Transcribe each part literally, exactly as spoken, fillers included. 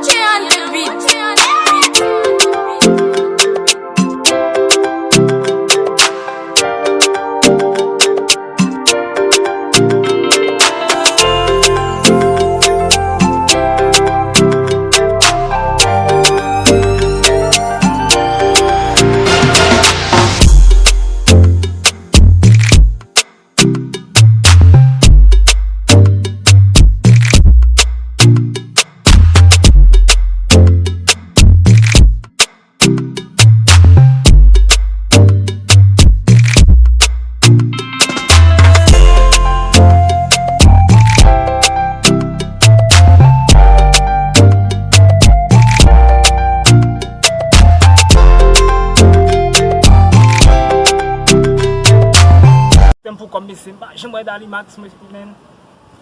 Jay on the beat. Tèm pou kòm mesye, m pa janm wè Dalimax, mesye, men.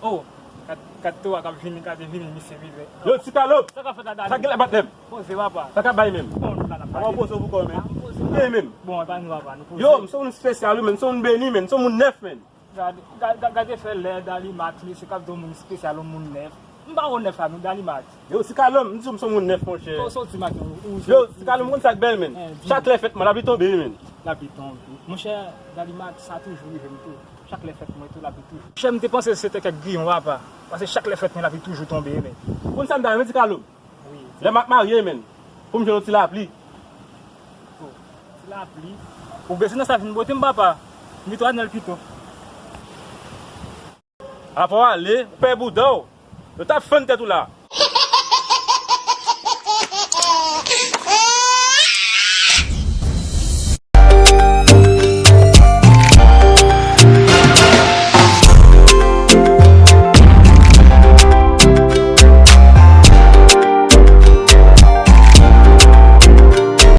Oh, kat, kat to a k ap vini, gade vini, misye rive. Yo, Ti Kalòb! Sa k ap fèt la, Dali? Sa k gen la, patnè m? Poze, papa. Sa k ap bay menm? Bon, nou la, n ap pale. Avan w poze w pou kò w, men. N ap poze. Gen menm. Bon, e pa nou, papa, nou poze. Yo, m se yon espesyal, wi, men. M se yon moun nèf, men. Gade, gade, gade, gade fè lè Dalimax, mesye k ap di yon moun espesyal, yon moun nèf. M pa yon nèf la, non, Dalimax. Yo, Ti Kalòb, m di w m se yon moun nèf, monchè. Ou soti maten, ou, ou Yo, soti. Ti Kalòb, m konn sa k bèl, men. Eh, di. Chak lè fèt mwen, lapli tonbe, men. Lapli tonbe. Monchè, Dalimax, sa toujou rive m tou. Chak lè fèt mwen tou, lapli toujou. Monchè, m te panse se te kèk griyon, papa. Paske chak lè fèt mwen, lapli toujou tonbe, men. Ou konn sa m ta renmen, Ti Kalòb? Wi. Lè m ap marye, men. Pou m jwenn yon ti lapli. Oh, ti lapli. Ou bezwen nan sa vin bwote m, papa. M pito anèl pito. Apa w ale, ou pè bouda w. Yo t ap fann tèt ou la.